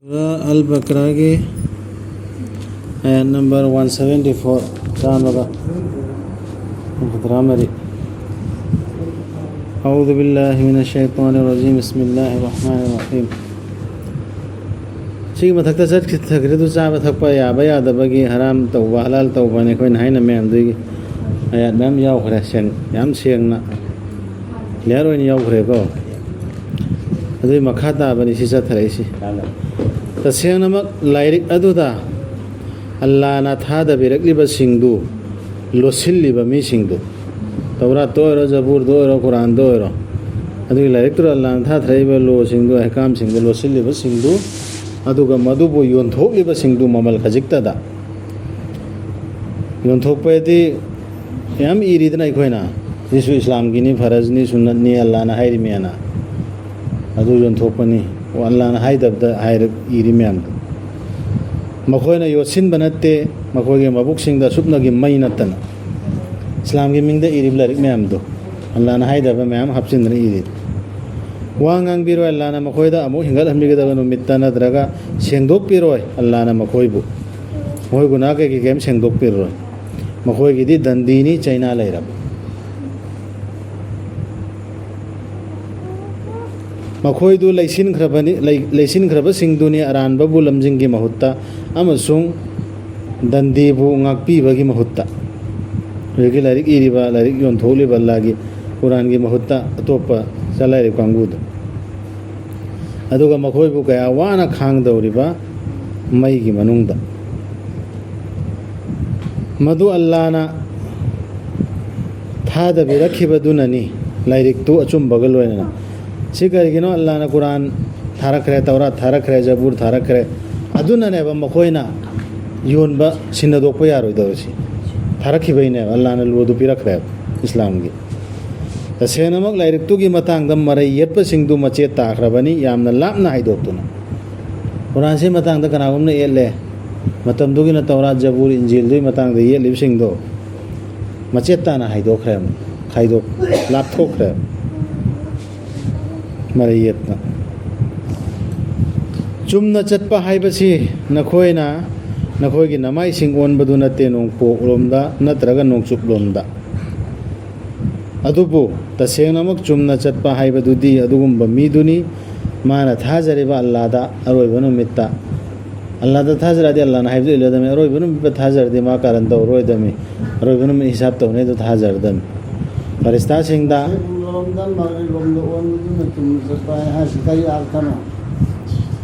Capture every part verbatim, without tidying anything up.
ꯁꯨꯔꯥ ꯑꯜ ꯕꯀꯔꯥꯒꯤ ꯑꯥꯌꯠ number one seventy four, ꯆꯥꯝꯃꯒ ꯍꯨꯝꯐꯨꯇꯔꯥ ꯃꯔꯤ꯫ أعوذ بالله من الشيطان الرجيم. بسم الله الرحمن الرحيم. ꯁꯤꯒꯤ ꯃꯊꯛꯇ ꯆꯠꯈ꯭ꯔꯤꯗꯨ ꯆꯥꯕ ꯊꯛꯄ ꯌꯥꯕ ꯌꯥꯗꯕꯒꯤ ꯍꯔꯥꯝ ꯇꯧꯕ ꯍꯂꯥꯜ ꯇꯧꯕꯅꯤ ꯑꯩꯈꯣꯏꯅ ꯍꯥꯏꯅ ꯃꯌꯥꯝꯗꯨꯒꯤ ꯑꯥꯌꯥꯠ ꯃꯌꯥꯝ ꯌꯥꯎꯈ꯭ꯔꯦ, ꯁꯦꯡ-, ꯌꯥꯝ ꯁꯦꯡꯅ ꯀ꯭ꯂꯤꯌꯥꯔ ꯑꯣꯏꯅ ꯌꯥꯎꯈ꯭ꯔꯦꯀꯣ꯫ ꯑꯗꯨꯒꯤ ꯃꯈꯥ ꯇꯥꯕꯅꯤ ꯁꯤ ꯆꯠꯊꯔꯛꯏꯁꯤ꯫ ꯇꯁꯦꯡꯅꯃꯛ ꯂꯥꯏꯔꯤꯛ ꯑꯗꯨꯗ ꯑꯜꯂꯥꯅ ꯊꯥꯗꯕꯤꯔꯛꯂꯤꯕꯁꯤꯡꯗꯨ ꯂꯣꯠꯁꯤꯜꯂꯤꯕ ꯃꯤꯁꯤꯡꯗꯨ, ꯇꯧꯔꯥꯠꯇ ꯑꯣꯏꯔꯣ, ꯖꯕꯨꯔꯗ ꯑꯣꯏꯔꯣ, ꯀꯨꯔꯥꯟꯗ ꯑꯣꯏꯔꯣ, ꯑꯗꯨꯒꯤ ꯂꯥꯏꯔꯤꯛꯇꯨꯗ ꯑꯜꯂꯥꯅ ꯊꯥꯊꯔꯛꯏꯕ ꯂꯣꯁꯤꯡꯗꯨ, ꯑꯍꯀꯥꯝꯁꯤꯡꯗꯨ ꯂꯣꯠꯁꯤꯜꯂꯤꯕꯁꯤꯡꯗꯨ, ꯑꯗꯨꯒ ꯃꯗꯨꯕꯨ ꯌꯣꯟꯊꯣꯛꯂꯤꯕꯁꯤꯡꯗꯨ ꯃꯃꯜ ꯈꯖꯤꯛꯇꯗ ꯌꯣꯟꯊꯣꯛꯄꯗꯤ ꯌꯥꯝ ꯏꯔꯤꯗꯅ ꯑꯩꯈꯣꯏꯅ, ꯁꯤꯁꯨ ꯏꯁꯂꯥꯝꯒꯤꯅꯤ, ꯐꯔꯖꯅꯤ, ꯁꯨꯟꯅꯠꯅꯤ, ꯑꯜꯂꯥꯅ ꯍꯥꯏꯔꯤꯃꯦꯅ꯫ ꯑꯗꯨ ꯌꯣꯟꯊꯣꯛꯄꯅꯤ, ꯑꯜꯂꯥꯅ ꯍꯥꯏꯗꯕꯗ ꯍꯥꯏꯔ ꯏꯔꯤ ꯃꯌꯥꯝꯗꯣ꯫ ꯃꯈꯣꯏꯅ ꯌꯣꯠꯁꯤꯟꯕ ꯅꯠꯇꯦ, ꯃꯈꯣꯏꯒꯤ ꯃꯕꯨꯛꯁꯤꯡꯗ ꯁꯨꯞꯅꯒꯤ ꯃꯩ ꯅꯠꯇꯅ꯫ ꯏꯁꯂꯥꯝꯒꯤ ꯃꯤꯡꯗ ꯏꯔꯤꯕ ꯂꯥꯏꯔꯤꯛ ꯃꯌꯥꯝꯗꯣ, ꯑꯜꯂꯥꯅ ꯍꯥꯏꯗꯕ ꯃꯌꯥꯝ ꯍꯥꯞꯆꯤꯟꯗꯅ ꯏꯔꯤ꯫ ꯋꯥ ꯉꯥꯡꯕꯤꯔꯣꯏ ꯑꯜꯂꯥꯅ ꯃꯈꯣꯏꯗ ꯑꯃꯨꯛ ꯍꯤꯡꯒꯠꯍꯟꯕꯤꯒꯗꯕ ꯅꯨꯃꯤꯠꯇ, ꯅꯠꯇ꯭ꯔꯒ ꯁꯦꯡꯗꯣꯛꯄꯤꯔꯣꯏ ꯑꯜꯂꯥꯅ ꯃꯈꯣꯏꯕꯨ꯫ ꯃꯈꯣꯏ ꯒꯨꯅꯥꯍ ꯀꯩꯀꯩ ꯀꯔꯤꯝ ꯁꯦꯡꯗꯣꯛꯄꯤꯔꯔꯣꯏ꯫ ꯃꯈꯣꯏꯒꯤꯗꯤ ꯗꯟꯗꯤꯅꯤ, ꯆꯩꯅꯥ ꯂꯩꯔꯕ꯫ ꯃꯈꯣꯏꯗꯨ ꯂꯩꯁꯤꯟꯈ꯭ꯔꯕꯅꯤ, ꯂꯩ-, ꯂꯩꯁꯤꯟꯈ꯭ꯔꯕꯁꯤꯡꯗꯨꯅꯤ ꯑꯔꯥꯟꯕꯕꯨ ꯂꯝꯖꯤꯡꯒꯤ ꯃꯍꯨꯠꯇ ꯑꯃꯁꯨꯡ ꯗꯟꯗꯤꯕꯨ ꯉꯥꯛꯄꯤꯕꯒꯤ ꯃꯍꯨꯠꯇ꯫ ꯍꯧꯖꯤꯛꯀꯤ ꯂꯥꯏꯔꯤꯛ ꯏꯔꯤꯕ, ꯂꯥꯏꯔꯤꯛ ꯌꯣꯟꯊꯣꯛꯂꯤꯕ ꯑꯜꯂꯥꯒꯤ ꯀꯨꯔꯥꯟꯒꯤ ꯃꯍꯨꯠꯇ ꯑꯇꯣꯞꯄ ꯆꯂꯥꯏꯔꯤꯕ ꯀꯥꯡꯕꯨꯗꯣ꯫ ꯑꯗꯨꯒ ꯃꯈꯣꯏꯕꯨ ꯀꯌꯥ ꯋꯥꯅ ꯈꯥꯡꯗꯧꯔꯤꯕ ꯃꯩꯒꯤ ꯃꯅꯨꯡꯗ꯫ ꯃꯗꯨ ꯑꯜꯂꯥꯅ ꯊꯥꯗꯕꯤꯔꯛꯈꯤꯕꯗꯨꯅꯅꯤ, ꯂꯥꯏꯔꯤꯛꯇꯨ ꯑꯆꯨꯝꯕꯒ ꯂꯣꯏꯅꯅ꯫ ꯁꯤ ꯀꯔꯤꯒꯤꯅꯣ? ꯑꯜꯂꯥꯅ ꯀꯨꯔꯥꯟ ꯊꯥꯔꯛꯈ꯭ꯔꯦ, ꯇꯧꯔꯥꯠ ꯊꯥꯔꯛꯈ꯭ꯔꯦ, ꯖꯕꯨꯔ ꯊꯥꯔꯛꯈ꯭ꯔꯦ꯫ ꯑꯗꯨꯅꯅꯦꯕ ꯃꯈꯣꯏꯅ ꯌꯣꯟꯕ, ꯁꯤꯟꯅꯗꯣꯛꯄ ꯌꯥꯔꯣꯏꯗꯧꯔꯤꯁꯤ꯫ ꯊꯥꯔꯛꯈꯤꯕꯩꯅꯦꯕ, ꯑꯜꯂꯥꯅ ꯂꯣꯗꯨ ꯄꯤꯔꯛꯈ꯭ꯔꯦꯕ ꯏꯁꯂꯥꯝꯒꯤ꯫ ꯇꯁꯦꯡꯅꯃꯛ ꯂꯥꯏꯔꯤꯛꯇꯨꯒꯤ ꯃꯇꯥꯡꯗ ꯃꯔꯩ ꯌꯦꯠꯄꯁꯤꯡꯗꯨ ꯃꯆꯦꯠ ꯇꯥꯈ꯭ꯔꯕꯅꯤ, ꯌꯥꯝꯅ ꯂꯥꯞꯅ ꯍꯥꯏꯗꯣꯛꯇꯨꯅ꯫ ꯀꯨꯔꯥꯟꯁꯤ ꯃꯇꯥꯡꯗ ꯀꯅꯥꯒꯨꯝꯅ ꯌꯦꯠꯂꯦ? ꯃꯇꯝꯗꯨꯒꯤꯅ ꯇꯧꯔꯥꯠ, ꯖꯕꯨꯔ, ꯏꯟꯖꯤꯜꯗꯨꯒꯤ ꯃꯇꯥꯡꯗ ꯌꯦꯠꯂꯤꯕꯁꯤꯡꯗꯣ ꯃꯆꯦꯠ ꯇꯥꯅ ꯍꯥꯏꯗꯣꯛꯈ꯭ꯔꯦ, ꯈꯥꯏꯗꯣꯛ-, ꯂꯥꯞꯊꯣꯛꯈ꯭ꯔꯦ꯫ ꯃꯔꯩ ꯌꯦꯠꯅ꯫ ꯆꯨꯝꯅ ꯆꯠꯄ ꯍꯥꯏꯕꯁꯤ ꯅꯈꯣꯏꯅ ꯅꯈꯣꯏꯒꯤ ꯅꯃꯥꯏꯁꯤꯡ ꯑꯣꯟꯕꯗꯨ ꯅꯠꯇꯦ, ꯅꯣꯡꯄꯣꯛꯂꯣꯝꯗ ꯅꯠꯇ꯭ꯔꯒ ꯅꯣꯡꯆꯨꯞꯂꯣꯝꯗ꯫ ꯑꯗꯨꯕꯨ ꯇꯁꯦꯡꯅꯃꯛ ꯆꯨꯝꯅ ꯆꯠꯄ ꯍꯥꯏꯕꯗꯨꯗꯤ ꯑꯗꯨꯒꯨꯝꯕ ꯃꯤꯗꯨꯅꯤ, ꯃꯥꯅ ꯊꯥꯖꯔꯤꯕ ꯑꯜꯂꯥꯗ ꯑꯔꯣꯏꯕ ꯅꯨꯃꯤꯠꯇ꯫ ꯑꯜꯂꯥꯗ ꯊꯥꯖꯔꯗꯤ ꯑꯜꯂꯥꯅ ꯍꯥꯏꯕꯗꯨ ꯏꯜꯂꯗꯕꯅꯤ, ꯑꯔꯣꯏꯕ ꯅꯨꯃꯤꯠꯇ ꯊꯥꯖꯔꯗꯤ ꯃꯥ ꯀꯥꯔꯟ ꯇꯧꯔꯔꯣꯏꯗꯕꯅꯤ, ꯑꯔꯣꯏꯕ ꯅꯨꯃꯤꯠ ꯍꯤꯁꯥꯕ ꯇꯧꯅꯤ ꯑꯗꯨ ꯊꯥꯖꯔꯗꯕꯅꯤ꯫ ꯐꯔꯤꯁꯇꯥꯁꯤꯡꯗ ꯃꯁꯖꯤꯗ ꯂꯣꯝꯗ ꯃꯒꯔꯤꯕ ꯂꯣꯝꯗ ꯑꯣꯟꯕꯗꯨꯅ ꯆꯨꯝꯅ ꯆꯠꯄ ꯍꯥꯏꯁꯤ ꯀꯔꯤ ꯑꯥꯔꯊꯅꯣ?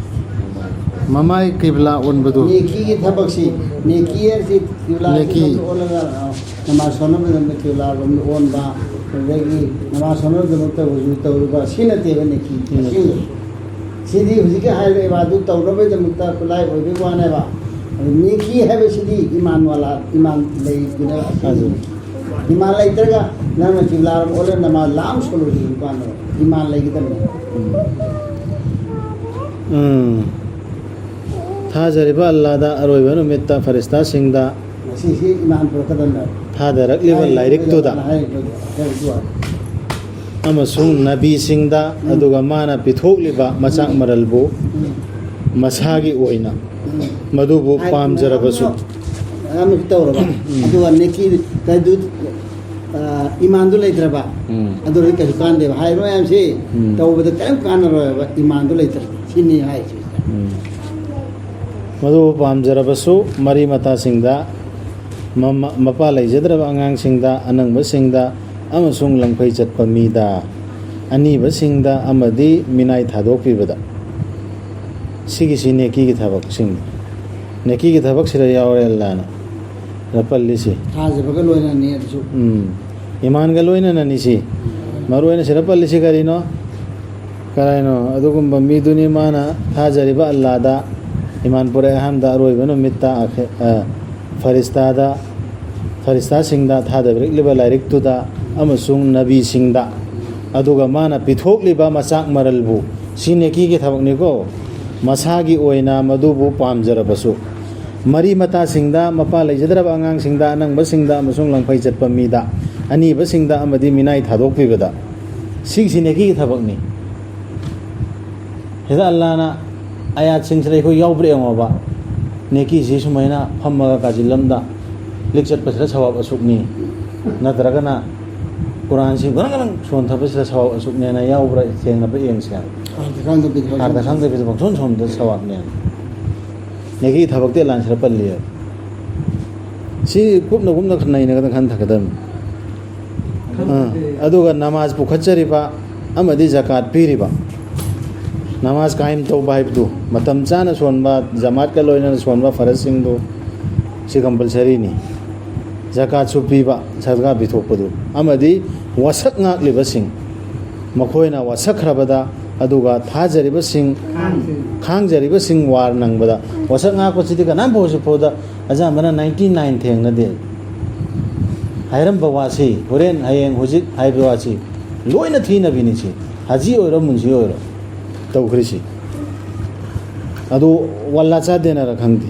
ꯃꯃꯥꯏ ꯀꯤꯕ꯭ꯂꯥ ꯑꯣꯟꯕꯗꯨ꯫ ꯅꯦꯀꯤꯒꯤ ꯊꯕꯛꯁꯤ, ꯅꯦꯀꯤ ꯍꯥꯏꯁꯤ ꯀꯤꯕ꯭ꯂꯥ ꯅꯦꯀꯤ꯫ ꯑꯣꯜꯂꯒ, ꯑ, ꯅꯃꯥꯖ ꯁꯣꯟꯅꯕ ꯃꯇꯝꯗ ꯀꯤꯕ꯭ꯂꯥꯔꯣꯝꯗ ꯑꯣꯟꯕ, ꯑꯗꯒꯤ ꯅꯃꯥꯖ ꯁꯣꯟꯅꯕꯒꯤꯗꯃꯛꯇ ꯋꯨꯖꯨ ꯇꯧꯔꯤꯕ, ꯁꯤ ꯅꯠꯇꯦꯕ ꯅꯦꯀꯤ꯫ ꯎꯝ꯫ ꯑꯁꯦꯡꯕ꯫ ꯁꯤꯗꯤ ꯍꯧꯖꯤꯛꯀꯤ ꯍꯥꯏꯔꯤꯕ ꯏꯕꯥꯗꯨ ꯇꯧꯅꯕꯒꯤꯗꯃꯛꯇ ꯈꯨꯠꯂꯥꯏ ꯑꯣꯏꯕꯒꯤ ꯋꯥꯅꯦꯕ꯫ ꯑꯗꯨ ꯅꯦꯀꯤ ꯍꯥꯏꯕꯁꯤꯗꯤ ꯏꯃꯥꯟ ꯋꯥꯂꯥ, ꯏꯃꯥꯟ ꯂꯩꯗꯨꯅꯦꯕ ꯑꯁꯦꯡꯕ꯫ ꯑꯗꯨ꯫ ꯏꯃꯥꯟ ꯂꯩꯇ꯭ꯔꯒ ꯅꯪꯅ ꯀꯤꯕ꯭ꯂꯥꯔꯣꯝ ꯑꯣꯜꯂꯒ ꯅꯃꯥꯖ ꯂꯥꯝ ꯁꯣꯜꯂꯨꯔꯤ ꯅꯨꯄꯥꯅꯦꯕ꯫ ꯏꯃꯥꯟ ꯂꯩꯒꯗꯕꯅꯦ꯫ ꯎꯝ꯫ ꯊꯥꯖꯔꯤꯕ ꯑꯜꯂꯥꯗ ꯑꯔꯣꯏꯕ ꯅꯨꯃꯤꯠꯇ ꯐꯔꯤꯁꯇꯥꯁꯤꯡꯗ ꯃꯁꯤꯁꯤ ꯏꯃꯥꯟ ꯄꯨꯔꯛꯀꯗꯕꯅꯦ꯫ ꯊꯥꯗꯔꯛꯂꯤꯕ ꯍꯥꯏꯔꯤꯕ ꯂꯥꯏꯔꯤꯛꯇꯨꯗ꯫ ꯍꯥꯏꯔꯤꯕ ꯍꯥꯏꯔꯤꯕ ꯑꯃꯁꯨꯡ ꯅꯕꯤꯁꯤꯡꯗ, ꯎꯝ꯫ ꯑꯗꯨꯒ ꯃꯥꯅ ꯄꯤꯊꯣꯛꯂꯤꯕ ꯃꯆꯥꯛ ꯎꯝ꯫ ꯃꯔꯜꯕꯨ ꯎꯝ꯫ ꯃꯁꯥꯒꯤ ꯑꯣꯏꯅ ꯎꯝ꯫ ꯃꯗꯨꯕꯨ ꯍꯥꯏ-, ꯄꯥꯝꯖꯔꯕꯁꯨ꯫ ꯃꯌꯥꯝ ꯑꯃ ꯇꯧꯔꯕ꯫ ꯎꯝ꯫ ꯑꯗꯨꯒ ꯅꯦꯀꯤ ꯀꯩꯗꯨ, ꯑ, ꯏꯃꯥꯟꯗꯨ ꯂꯩꯇ꯭ꯔꯕ꯫ ꯎꯝ꯫ ꯑꯗꯨ ꯑꯣꯏꯔꯗꯤ ꯀꯩꯁꯨ ꯀꯥꯟꯗꯦꯕ꯫ ꯍꯥꯏꯔꯤꯕ ꯃꯌꯥꯝꯁꯤ ꯎꯝ꯫ ꯇꯧꯕꯗ ꯀꯔꯤꯝ ꯀꯥꯟꯅꯔꯣꯏꯕ, ꯏꯃꯥꯟꯗꯨ ꯂꯩꯇ꯭ꯔ-, ꯁꯤꯅꯤ ꯍꯥꯏꯁꯦ꯫ ꯎꯝ꯫ ꯃꯗꯨꯕꯨ ꯄꯥꯝꯖꯔꯕꯁꯨ ꯃꯔꯤ ꯃꯇꯥꯁꯤꯡꯗ, ꯃꯃ-, ꯃꯄꯥ ꯂꯩꯖꯗ꯭ꯔꯕ ꯑꯉꯥꯡꯁꯤꯡꯗ, ꯑꯅꯪꯕꯁꯤꯡꯗ ꯑꯃꯁꯨꯡ ꯂꯝꯈꯩ ꯆꯠꯄ ꯃꯤꯗ, ꯑꯅꯤꯕꯁꯤꯡꯗ ꯑꯃꯗꯤ ꯃꯤꯅꯥꯏ ꯊꯥꯗꯣꯛꯄꯤꯕꯗ꯫ ꯁꯤꯒꯤꯁꯤ ꯅꯦꯀꯤꯒꯤ ꯊꯕꯛꯁꯤꯡꯅꯤ꯫ ꯅꯦꯀꯤꯒꯤ ꯊꯕꯛꯁꯤꯗ ꯌꯥꯎꯔꯦ ꯑꯜꯂꯥꯅ ꯁꯤꯗ ꯄꯜꯂꯤꯁꯤ꯫ ꯊꯥꯖꯕꯒ ꯂꯣꯏꯅꯅꯤ ꯑꯗꯨꯁꯨ꯫ ꯎꯝ꯫ ꯏꯃꯥꯟꯒ ꯂꯣꯏꯅꯅꯅꯤ ꯁꯤ꯫ ꯃꯔꯨ ꯑꯣꯏꯅ ꯁꯤꯗ ꯄꯜꯂꯤꯁꯤ ꯀꯔꯤꯅꯣ? ꯀꯔꯥꯏꯅꯣ? ꯑꯗꯨꯒꯨꯝꯕ ꯃꯤꯗꯨꯅꯤ ꯃꯥꯅ ꯊꯥꯖꯔꯤꯕ ꯑꯜꯂꯥꯗ ꯏꯃꯥꯟ ꯄꯨꯔꯛꯑꯦ ꯑꯍꯥꯟꯕꯗ, ꯑꯔꯣꯏꯕ ꯅꯨꯃꯤꯠꯇ ꯑꯈꯦ-, ꯑ, ꯐꯔꯤꯁꯇꯥꯗ, ꯐꯔꯤꯁꯇꯥꯁꯤꯡꯗ ꯊꯥꯗꯕꯤꯔꯛꯂꯤꯕ ꯂꯥꯏꯔꯤꯛꯇꯨꯗ ꯑꯃꯁꯨꯡ ꯅꯕꯤꯁꯤꯡꯗ, ꯑꯗꯨꯒ ꯃꯥꯅ ꯄꯤꯊꯣꯛꯂꯤꯕ ꯃꯆꯥꯛ ꯃꯔꯜꯕꯨ, ꯁꯤ ꯅꯦꯀꯤꯒꯤ ꯊꯕꯛꯅꯤꯀꯣ, ꯃꯁꯥꯒꯤ ꯑꯣꯏꯅ ꯃꯗꯨꯕꯨ ꯄꯥꯝꯖꯔꯕꯁꯨ꯫ ꯃꯔꯤ ꯃꯇꯥꯁꯤꯡꯗ, ꯃꯄꯥ ꯂꯩꯖꯗ꯭ꯔꯕ ꯑꯉꯥꯡꯁꯤꯡꯗ, ꯑꯅꯪꯕꯁꯤꯡꯗ ꯑꯃꯁꯨꯡ ꯂꯪꯐꯩ ꯆꯠꯄ ꯃꯤꯗ, ꯑꯅꯤꯕꯁꯤꯡꯗ ꯑꯃꯗꯤ ꯃꯤꯅꯥꯏ ꯊꯥꯗꯣꯛꯄꯤꯕꯗ꯫ ꯁꯤꯒꯤꯁꯤ ꯅꯦꯀꯤꯒꯤ ꯊꯕꯛꯅꯤ꯫ ꯁꯤꯗ ꯑꯜꯂꯥꯅ ꯑꯌꯥꯠꯁꯤꯡꯁꯤꯗ ꯑꯩꯈꯣꯏ ꯌꯥꯎꯕ꯭ꯔꯥ ꯌꯦꯡꯉꯣꯕ꯫ ꯅꯦꯀꯤꯁꯤ ꯁꯨꯃꯥꯏꯅ ꯐꯝꯃꯒ ꯀꯥꯖꯤꯜ ꯑꯃꯗ ꯂꯤꯛ ꯆꯠꯄꯁꯤꯗ ꯁꯋꯥꯕ ꯑꯁꯨꯛꯅꯤ, ꯅꯠꯇ꯭ꯔꯒꯅ ꯀꯨꯔꯥꯟꯁꯤ ꯒ꯭ꯔꯪ ꯒ꯭ꯔꯪ ꯁꯣꯟꯊꯕꯁꯤꯗ ꯁꯋꯥꯕ ꯑꯁꯨꯛꯅꯦꯅ ꯌꯥꯎꯕ꯭ꯔꯥ ꯊꯦꯡꯅꯕ ꯌꯦꯡꯁꯦ꯫ ꯑꯥꯔꯊ ꯈꯪꯗꯕꯤꯗ ꯑꯥꯔꯊ ꯈꯪꯗꯕꯤꯗ ꯄꯪꯁꯣꯟ ꯁꯣꯟꯕꯗ ꯁꯋꯥꯕꯅꯦꯅ꯫ ꯅꯦꯀꯤ ꯊꯕꯛꯇꯤ ꯑꯦꯂꯥꯟꯁꯤꯗ ꯄꯜꯂꯤꯑꯕ꯫ ꯁꯤ ꯀꯨꯞꯅ ꯀꯨꯞꯅ ꯅꯩꯅꯒꯗ ꯈꯟꯊꯒꯗꯕꯅꯤ꯫ ꯑꯥ, ꯑꯗꯨꯒ ꯅꯃꯥꯖ ꯄꯨꯈꯠꯆꯔꯤꯕ ꯑꯃꯗꯤ ꯖꯀꯥꯠ ꯄꯤꯔꯤꯕ, ꯅꯃꯥꯖ ꯀꯥꯏꯝ ꯇꯧꯕ ꯍꯥꯏꯕꯗꯨ, ꯃꯇꯝ ꯆꯥꯅ ꯁꯣꯟꯕ, ꯖꯃꯥꯠꯀ ꯂꯣꯏꯅꯅ ꯁꯣꯟꯕ ꯐꯔꯖꯁꯤꯡꯗꯨ, ꯁꯤ ꯀꯝꯄꯜꯁꯔꯤꯅꯤ꯫ ꯖꯀꯥꯠꯁꯨ ꯄꯤꯕ, ꯁꯗꯀꯥ ꯄꯤꯊꯣꯛꯄꯗꯨ, ꯑꯃꯗꯤ ꯋꯥꯁꯛ ꯉꯥꯛꯂꯤꯕꯁꯤꯡ, ꯃꯈꯣꯏꯅ ꯋꯥꯁꯛꯈ꯭ꯔꯕꯗ, ꯑꯗꯨꯒ ꯊꯥꯖꯔꯤꯕꯁꯤꯡ, ꯈꯥꯡꯖꯔꯤꯕꯁꯤꯡ ꯋꯥꯔ ꯅꯪꯕꯗ, ꯋꯥꯁꯛ ꯉꯥꯛꯄꯁꯤꯗꯤ ꯀꯅꯥꯝꯐꯥꯎ ꯍꯧꯖꯤꯛ ꯐꯥꯎꯗ ꯑꯌꯥꯝꯕꯅ ꯅꯥꯏꯟꯇꯤ ꯅꯥꯏꯟ ꯊꯦꯡꯅꯗꯦ꯫ ꯍꯥꯏꯔꯝꯕ ꯋꯥꯁꯤ, ꯍꯣꯔꯦꯟ, ꯍꯌꯦꯡ, ꯍꯧꯖꯤꯛ ꯍꯥꯏꯕ ꯋꯥꯁꯤ ꯂꯣꯏꯅ ꯊꯤꯅꯕꯤꯅꯤ ꯁꯤ꯫ ꯍꯥꯖꯤ ꯑꯣꯏꯔꯣ, ꯃꯨꯟꯖꯤ ꯑꯣꯏꯔꯣ, ꯇꯧꯈ꯭ꯔꯤꯁꯤ꯫ ꯑꯗꯨ ꯋꯥꯜꯂꯥ ꯆꯥꯗꯦꯅꯔ ꯈꯪꯗꯦ꯫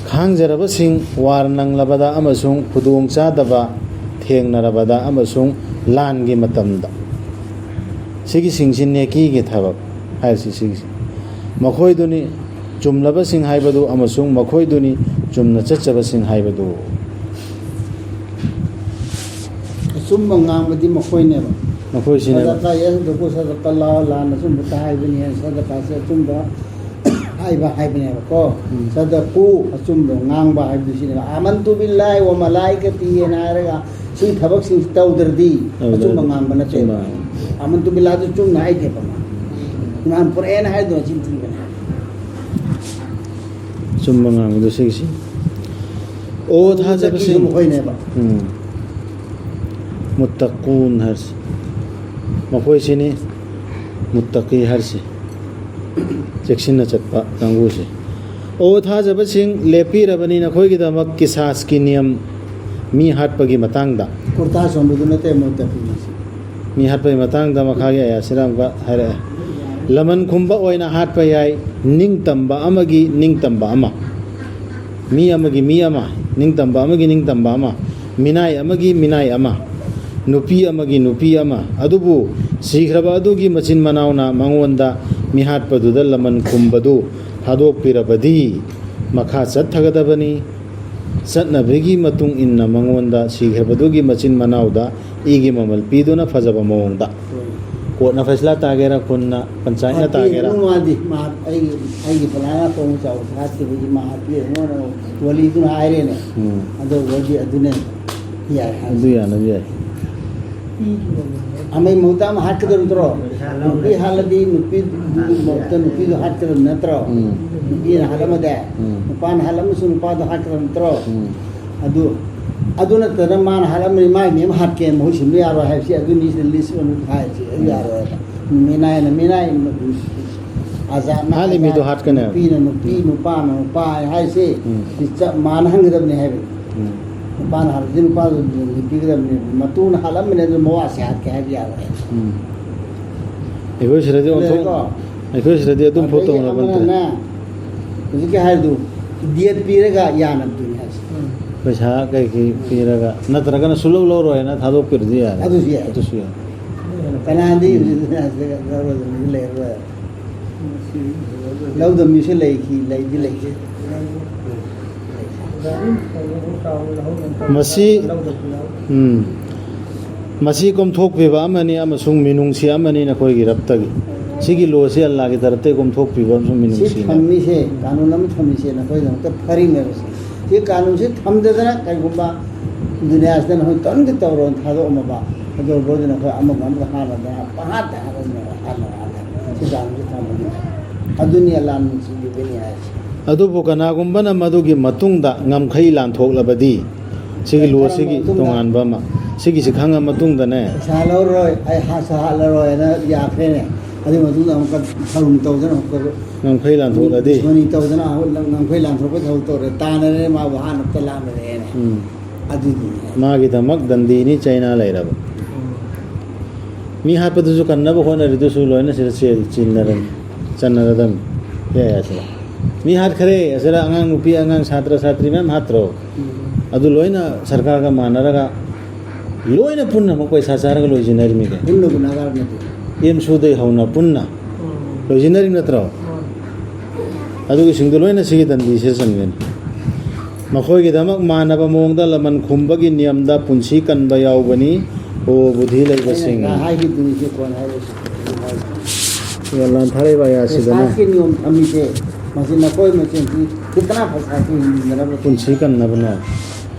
ꯈꯥꯡꯖꯔꯕꯁꯤꯡ ꯋꯥꯔ ꯅꯪꯂꯕꯗ ꯑꯃꯁꯨꯡ ꯈꯨꯗꯣꯡ ꯆꯥꯗꯕ ꯊꯦꯡꯅꯔꯕꯗ ꯑꯃꯁꯨꯡ ꯂꯥꯟꯒꯤ ꯃꯇꯝꯗ, ꯁꯤꯒꯤꯁꯤꯡꯁꯤ ꯅꯦꯀꯤꯒꯤ ꯊꯕꯛ ꯍꯥꯏꯔꯤꯁꯤ ꯁꯤꯒꯤꯁꯤ꯫ ꯃꯈꯣꯏꯗꯨꯅꯤ ꯆꯨꯝꯂꯕꯁꯤꯡ ꯍꯥꯏꯕꯗꯨ ꯑꯃꯁꯨꯡ ꯃꯈꯣꯏꯗꯨꯅꯤ ꯆꯨꯝꯅ ꯆꯠꯆꯕꯁꯤꯡ ꯍꯥꯏꯕꯗꯨ꯫ ꯑꯆꯨꯝꯕ ꯉꯥꯡꯕꯗꯤ ꯃꯈꯣꯏꯅꯦꯕ꯫ ꯃꯈꯣꯏꯁꯤꯅꯦꯕ꯫ ꯁꯗꯀꯥ ꯌꯦꯁꯗꯀꯨ ꯁꯗꯀꯥ ꯂꯥꯎ ꯂꯥꯟꯅ ꯑꯆꯨꯝꯕꯇ ꯍꯥꯏꯕꯅꯤ ꯍꯥꯏꯅ ꯁꯗꯀꯥꯁꯦ ꯑꯆꯨꯝꯕ ꯍꯥꯏꯕ ꯍꯥꯏꯕꯅꯦꯕꯀꯣ꯫ ꯎꯝ꯫ ꯁꯗꯀꯨ ꯑꯆꯨꯝꯕ ꯉꯥꯡꯕ ꯍꯥꯏꯕꯗꯨ ꯁꯤꯅꯦꯕ꯫ ꯑꯃꯟꯇꯨ ꯕꯤꯜꯂꯥꯍꯤ ꯋꯥ ꯃꯂꯥꯏꯀꯇꯤ ꯍꯥꯏꯅ ꯍꯥꯏꯔꯒ ꯁꯤ ꯊꯕꯛꯁꯤꯡꯁꯤ ꯇꯧꯗ꯭ꯔꯗꯤ ꯇꯧꯗ꯭ꯔꯗꯤ꯫ ꯑꯆꯨꯝꯕ ꯉꯥꯡꯕ ꯅꯠꯇꯦꯕ꯫ ꯑꯆꯨꯝꯕ꯫ ꯑꯃꯟꯇꯨ ꯕꯤꯜꯂꯥꯍꯤꯗꯨ ꯆꯨꯝꯅ ꯍꯥꯏꯗꯦꯕ ꯃꯥ꯫ ꯏꯃꯥꯟ ꯄꯨꯔꯛꯑꯦꯅ ꯍꯥꯏꯗꯣ ꯆꯤꯟ ꯊꯤꯕꯅꯦ꯫ ꯑꯆꯨꯝꯕ ꯉꯥꯡꯕꯗꯨ ꯁꯤꯒꯤꯁꯤ꯫ ꯑꯣ ꯊꯥꯖꯕꯁꯤꯡ꯫ ꯃꯈꯣꯏꯅꯦꯕ꯫ ꯎꯝ꯫ ꯃꯨꯠꯇꯀꯨꯟ ꯍꯥꯏꯔꯤꯁꯤ꯫ ꯃꯈꯣꯏꯁꯤꯅꯤ ꯃꯨꯠꯇꯀꯤ ꯍꯥꯏꯔꯤꯁꯤ꯫ ꯆꯦꯛꯁꯤꯟꯅ ꯆꯠꯄ ꯀꯥꯡꯕꯨꯁꯦ꯫ ꯑꯣ ꯊꯥꯖꯕꯁꯤꯡ, ꯂꯦꯞꯄꯤꯔꯕꯅꯤ ꯅꯈꯣꯏꯒꯤꯗꯃꯛ ꯀꯤꯁꯥꯁꯀꯤ ꯅꯤꯌꯝ, ꯃꯤ ꯍꯥꯠꯄꯒꯤ ꯃꯇꯥꯡꯗ꯫ ꯀꯨꯔꯇꯥ ꯁꯣꯟꯕꯗꯨ ꯅꯠꯇꯦ ꯃꯨꯠꯇꯀꯤꯁꯤ꯫ ꯃꯤ ꯍꯥꯠꯄꯒꯤ ꯃꯇꯥꯡꯗ ꯃꯈꯥꯒꯤ ꯑꯌꯥꯁꯤꯗ ꯑꯃꯨꯛꯀ ꯍꯥꯏꯔꯛꯑꯦ꯫ ꯂꯃꯟ ꯈꯨꯝꯕ ꯑꯣꯏꯅ ꯍꯥꯠꯄ ꯌꯥꯏ, ꯅꯤꯡꯇꯝꯕ ꯑꯃꯒꯤ ꯅꯤꯡꯇꯝꯕ ꯑꯃ, ꯃꯤ ꯑꯃꯒꯤ ꯃꯤ ꯑꯃ, ꯅꯤꯡꯇꯝꯕ ꯑꯃꯒꯤ ꯅꯤꯡꯇꯝꯕ ꯑꯃ, ꯃꯤꯅꯥꯏ ꯑꯃꯒꯤ ꯃꯤꯅꯥꯏ ꯑꯃ, ꯅꯨꯄꯤ ꯑꯃꯒꯤ ꯅꯨꯄꯤ ꯑꯃ꯫ ꯑꯗꯨꯕꯨ ꯁꯤꯈ꯭ꯔꯕ ꯑꯗꯨꯒꯤ ꯃꯆꯤꯟ ꯃꯅꯥꯎꯅ ꯃꯉꯣꯟꯗ ꯃꯤꯍꯥꯠꯄꯗꯨꯗ ꯂꯃꯟ ꯈꯨꯝꯕꯗꯨ ꯊꯥꯗꯣꯛꯄꯤꯔꯕꯗꯤ ꯃꯈꯥ ꯆꯠꯊꯒꯗꯕꯅꯤ꯫ ꯆꯠꯅꯕꯤꯒꯤ ꯃꯇꯨꯡ ꯏꯟꯅ ꯃꯉꯣꯟꯗ ꯁꯤꯈ꯭ꯔꯕꯗꯨꯒꯤ ꯃꯆꯤꯟ ꯃꯅꯥꯎꯗ ꯏꯒꯤ ꯃꯃꯜ ꯄꯤꯗꯨꯅ ꯐꯖꯕ ꯃꯑꯣꯡꯗ꯫ ꯀꯣꯔꯠꯅ ꯐꯩꯁꯂꯥ ꯇꯥꯒꯦꯔꯥ, ꯈꯨꯟꯅ, ꯄꯟꯆꯥꯌꯠꯅ ꯇꯥꯒꯦꯔꯥ꯫ ꯍꯥꯠꯄꯤꯔꯨꯅꯨ ꯃꯥꯗꯤ꯫ ꯃꯥ ꯑꯩꯒꯤ, ꯑꯩꯒꯤ ꯐꯂꯥꯡ ꯈꯣꯡ ꯆꯥꯎ ꯍꯥꯠꯈꯤꯕꯒꯤ ꯃꯥ ꯍꯥꯠꯄꯤꯔꯨꯅꯨꯅ ꯋꯥꯂꯤꯗꯨꯅ ꯍꯥꯏꯔꯦꯅꯦ꯫ ꯎꯝ꯫ ꯑꯗꯨ ꯑꯣꯏꯔꯗꯤ ꯑꯗꯨꯅꯦ ꯌꯥꯏ ꯍꯥꯏ꯫ ꯑꯗꯨ ꯌꯥꯅꯕ ꯌꯥꯏ꯫ ꯑꯃꯒꯤ ꯃꯍꯨꯠꯇ ꯑꯃ ꯍꯥꯠꯀꯗꯕ ꯅꯠꯇ꯭ꯔꯣ? ꯅꯨꯄꯤ ꯍꯥꯠꯂꯗꯤ ꯅꯨꯄꯤ, ꯃꯍꯨꯠꯇ ꯅꯨꯄꯤꯗꯣ ꯍꯥꯠꯀꯗꯕ ꯅꯠꯇ꯭ꯔꯣ? ꯎꯝ꯫ ꯅꯨꯄꯤꯅ ꯍꯥꯠꯂꯝꯃꯗꯤ꯫ ꯎꯝ꯫ ꯅꯨꯄꯥꯅ ꯍꯥꯠꯂꯝꯃꯁꯨ ꯅꯨꯄꯥꯗꯣ ꯍꯥꯠꯀꯗꯕ ꯅꯠꯇ꯭ꯔꯣ? ꯎꯝ꯫ ꯑꯗꯨ, ꯑꯗꯨ ꯅꯠꯇꯅ ꯃꯥꯅ ꯍꯥꯠꯂꯝꯃꯅꯤ, ꯃꯥꯒꯤ ꯃꯤ ꯑꯃ ꯍꯥꯠꯀꯦ, ꯃꯍꯨꯠ ꯁꯤꯟꯕ ꯌꯥꯔꯣꯏ ꯍꯥꯏꯕꯁꯤ ꯑꯗꯨꯅꯤ ꯁꯤꯗ ꯂꯤꯁ ꯑꯣꯏꯅ ꯊꯥꯏꯁꯦ꯫ ꯑꯗꯨ ꯎꯝ꯫ ꯌꯥꯔꯣꯏꯕ꯫ ꯃꯤꯅꯥꯏꯅ ꯃꯤꯅꯥꯏ, ꯑꯖꯥꯠꯅ ꯍꯥꯠꯂꯤ ꯃꯤꯗꯣ ꯑꯖꯥꯠ, ꯍꯥꯠꯀꯅꯦꯕ꯫ ꯅꯨꯄꯤꯅ ꯅꯨꯄꯤ, ꯎꯝ꯫ ꯅꯨꯄꯥꯅ ꯅꯨꯄꯥ ꯍꯥꯏꯁꯦ ꯎꯝ꯫ ꯁꯤ ꯆꯞ ꯃꯥꯟꯅꯍꯟꯒꯗꯕꯅꯤ ꯍꯥꯏꯕꯅꯤ꯫ ꯎꯝ꯫ ꯅꯨꯄꯥꯅ ꯍꯥꯠꯂꯗꯤ ꯅꯨꯄꯥꯗꯨ ꯅꯨꯄꯤ ꯄꯤꯒꯗꯕꯅꯤ꯫ ꯃꯇꯨꯅ ꯍꯥꯠꯂꯝꯕꯅꯦ ꯑꯗꯨ ꯃꯋꯥꯁꯦ ꯍꯥꯠꯀꯦ ꯍꯥꯏꯕ ꯌꯥꯔꯣꯏ꯫ ꯎꯝ꯫ ꯑꯩꯈꯣꯏ ꯁꯤꯗꯗꯤ ꯑꯣꯟꯊꯣꯛ-, ꯂꯩꯔꯦꯀꯣ? ꯑꯩꯈꯣꯏ ꯁꯤꯗꯗꯤ ꯑꯗꯨꯝ ꯐꯥꯎ ꯑꯗꯒꯤ ꯇꯧꯅꯕ ꯅꯠꯇ꯭ꯔꯦ꯫ ꯑꯃꯅꯅꯦ, ꯍꯧꯖꯤꯛꯀꯤ ꯍꯥꯏꯗꯨ, ꯗꯦꯠ ꯄꯤꯔꯒ ꯌꯥꯅꯕꯗꯨꯅꯤ ꯍꯥꯏꯁꯦ꯫ ꯎꯝ꯫ ꯄꯩꯁꯥ ꯀꯩ ꯀꯩ ꯄꯤꯔꯒ, ꯅꯠꯇ꯭ꯔꯒꯅ ꯁꯨꯡꯂꯧ ꯂꯧꯔꯣꯏꯅ ꯊꯥꯗꯣꯛꯄꯤꯔꯗꯤ ꯌꯥꯔꯦ꯫ ꯑꯗꯨꯁꯨ ꯌꯥꯏ꯫ ꯑꯗꯨꯁꯨ ꯌꯥꯏ꯫ ꯀꯅꯥꯗꯤ ꯎꯝ꯫ ꯂꯧꯔꯣꯏꯗꯕ ꯃꯤꯁꯨ ꯂꯩꯔꯔꯣꯏ꯫ ꯂꯧꯗꯕ ꯃꯤꯁꯨ ꯂꯩꯈꯤ, ꯂꯩꯗꯤ ꯂꯩꯈꯤ꯫ ꯃꯁꯤ, ꯎꯝ, ꯃꯁꯤ ꯀꯣꯝꯊꯣꯛꯄꯤꯕ ꯑꯃꯅꯤ ꯑꯃꯁꯨꯡ ꯃꯤꯅꯨꯡꯁꯤ ꯑꯃꯅꯤ ꯅꯈꯣꯏꯒꯤ ꯔꯕꯇꯒꯤ꯫ ꯁꯤꯒꯤ ꯂꯣꯁꯤ ꯑꯜꯂꯥꯒꯤ ꯇꯔꯞꯇꯒꯤ ꯀꯣꯝꯊꯣꯛꯄꯤꯕ ꯑꯃꯁꯨꯡ ꯁꯤ ꯃꯤꯅꯨꯡꯁꯤꯅꯤ꯫ ꯊꯝꯃꯤꯁꯦ, ꯀꯥꯅꯨꯟ ꯑꯃ ꯊꯝꯃꯤꯁꯦ ꯅꯈꯣꯏꯒꯤꯗꯃꯛꯇ ꯐꯔꯤꯅꯦꯕ꯫ ꯁꯤ ꯀꯥꯅꯨꯟꯁꯦ ꯊꯝꯗꯗꯅ ꯀꯩꯒꯨꯝꯕ ꯗꯨꯅꯤꯌꯥꯁꯤꯗ ꯅꯈꯣꯏ ꯀꯔꯤꯝꯇ ꯇꯧꯔꯣꯅ ꯊꯥꯗꯣꯛꯑꯝꯃꯕ, ꯑꯗꯨ ꯑꯣꯏꯔꯕꯨꯗꯤ ꯅꯈꯣꯏ ꯑꯃꯒ ꯑꯃꯒ ꯍꯥꯠꯅꯗꯅ ꯄꯪꯍꯥꯠꯇ ꯍꯥꯠꯅꯗꯅ ꯍꯥꯠꯅꯔꯛꯑꯅꯤ꯫ ꯁꯤ ꯀꯥꯅꯨꯟꯁꯦ ꯊꯝꯃꯗꯤ꯫ ꯑꯗꯨꯅꯤ ꯑꯜꯂꯥꯅ ꯅꯨꯡꯁꯤꯕꯤꯕꯅꯤ ꯍꯥꯏꯁꯦ꯫ ꯑꯗꯨꯕꯨ ꯀꯅꯥꯒꯨꯝꯕꯅ ꯃꯗꯨꯒꯤ ꯃꯇꯨꯡꯗ ꯉꯝꯈꯩ ꯂꯥꯟꯊꯣꯛꯂꯕꯗꯤ, ꯁꯤꯒꯤ ꯂꯣꯁꯤꯒꯤ ꯀꯔꯝꯕ ꯃꯇꯨꯡꯗ? ꯇꯣꯉꯥꯟꯕ ꯑꯃ, ꯁꯤꯒꯤꯁꯤ ꯈꯪꯉ ꯃꯇꯨꯡꯗꯅꯦ꯫ ꯄꯩꯁꯥ ꯂꯧꯔꯣꯏ, ꯑꯩ ꯍꯥꯠꯁꯨ ꯍꯥꯠꯂꯔꯣꯏꯅ ꯌꯥꯈ꯭ꯔꯦꯅꯦ꯫ ꯑꯗꯨꯒꯤ ꯃꯇꯨꯡꯗ ꯑꯃꯨꯛꯀ ꯊꯧꯔꯝ ꯇꯧꯗꯅ ꯑꯃꯨꯛꯀ ꯉꯝꯈꯩ ꯂꯥꯟꯊꯣꯛꯂꯗꯤ? ꯗꯨꯁꯃꯅꯤ ꯇꯧꯗꯅ ꯑꯃꯨꯛ ꯉꯝꯈꯩ ꯂꯥꯟꯊꯣꯛꯄꯩ ꯊꯕꯛ ꯇꯧꯔꯦ꯫ ꯇꯥꯟꯅꯔꯦ, ꯃꯥꯕꯨ ꯍꯥꯠꯅꯕꯇ ꯂꯥꯟꯅꯔꯦꯅꯦ꯫ ꯎꯝ꯫ ꯑꯗꯨꯗꯤ ꯃꯥꯒꯤꯗꯃꯛ ꯗꯟꯗꯤꯅꯤ ꯆꯩꯅꯥ ꯂꯩꯔꯕ꯫ ꯃꯤ ꯍꯥꯠꯄꯗꯨꯁꯨ ꯀꯟꯅꯕ ꯍꯣꯠꯅꯔꯤꯗꯨꯁꯨ ꯂꯣꯏꯅ ꯁꯤꯗ ꯆꯦ-, ꯆꯤꯟꯅꯔꯝ-, ꯆꯟꯅꯔꯗꯝꯅꯤ꯫ ꯌꯥꯏ, ꯑꯁꯤꯗ꯫ ꯃꯤ ꯍꯥꯠꯈꯔꯦ, ꯑꯁꯤꯗ ꯑꯉꯥꯡ ꯅꯨꯄꯤ, ꯑꯉꯥꯡ ꯁꯥꯇ꯭ꯔ, ꯁꯥꯇ꯭ꯔꯤ ꯃꯌꯥꯝ ꯍꯥꯠꯇ꯭ꯔꯣ? ꯎꯝ꯫ ꯑꯗꯨ ꯂꯣꯏꯅ ꯁꯔꯀꯥꯔꯒ ꯃꯥꯟꯅꯔꯒ ꯂꯣꯏꯅ ꯄꯨꯟꯅꯃꯛ ꯄꯩꯁꯥ ꯆꯥꯔꯒ ꯂꯣꯏꯁꯤꯟꯅꯔꯤꯃꯤꯗꯤ꯫ ꯄꯨꯟꯅ ꯒꯨꯅꯥꯒꯥꯔ ꯅꯠꯇꯦ꯫ ꯑꯦꯝꯁꯨꯗꯩ ꯍꯧꯅ ꯄꯨꯟꯅ꯫ ꯎꯝ꯫ ꯂꯣꯏꯁꯤꯟꯅꯔꯤꯕ ꯅꯠꯇ꯭ꯔꯣ? ꯑꯗꯨꯒꯤꯁꯤꯡꯗꯣ ꯂꯣꯏꯅ ꯁꯤꯒꯤ ꯗꯟꯗꯤꯁꯤꯗ ꯆꯟꯒꯅꯤ꯫ ꯃꯈꯣꯏꯒꯤꯗꯃꯛ ꯃꯥꯟꯅꯕ ꯃꯑꯣꯡꯗ ꯂꯃꯟ ꯈꯨꯝꯕꯒꯤ ꯅꯤꯌꯝꯗ ꯄꯨꯟꯁꯤ ꯀꯟꯕ ꯌꯥꯎꯕꯅꯤ꯫ ꯑꯣ ꯕꯨꯙꯤ ꯂꯩꯕꯁꯤꯡ꯫ ꯑꯩꯅ ꯍꯥꯏꯈꯤꯕꯗꯨꯅꯤ ꯁꯤ ꯀꯣꯟꯅ ꯍꯥꯏꯔꯁꯤ꯫ ꯑꯗꯨꯝ ꯍꯥꯏꯁꯤ꯫ ꯑꯜꯂꯥꯍꯅ ꯊꯥꯔꯛꯏꯕ ꯑꯥꯌꯥꯠꯁꯤꯗꯅ꯫ ꯄꯩꯁꯥꯒꯤ ꯅꯤꯌꯣꯝ ꯊꯝꯃꯤꯁꯦ, ꯃꯁꯤ ꯅꯈꯣꯏ ꯃꯁꯦꯟꯁꯤ ꯈꯤꯇꯅ ꯄꯩꯁꯥꯁꯤ ꯍꯤꯡꯗꯅꯕ ꯄꯨꯟꯁꯤ ꯀꯟꯅꯕꯅꯦ꯫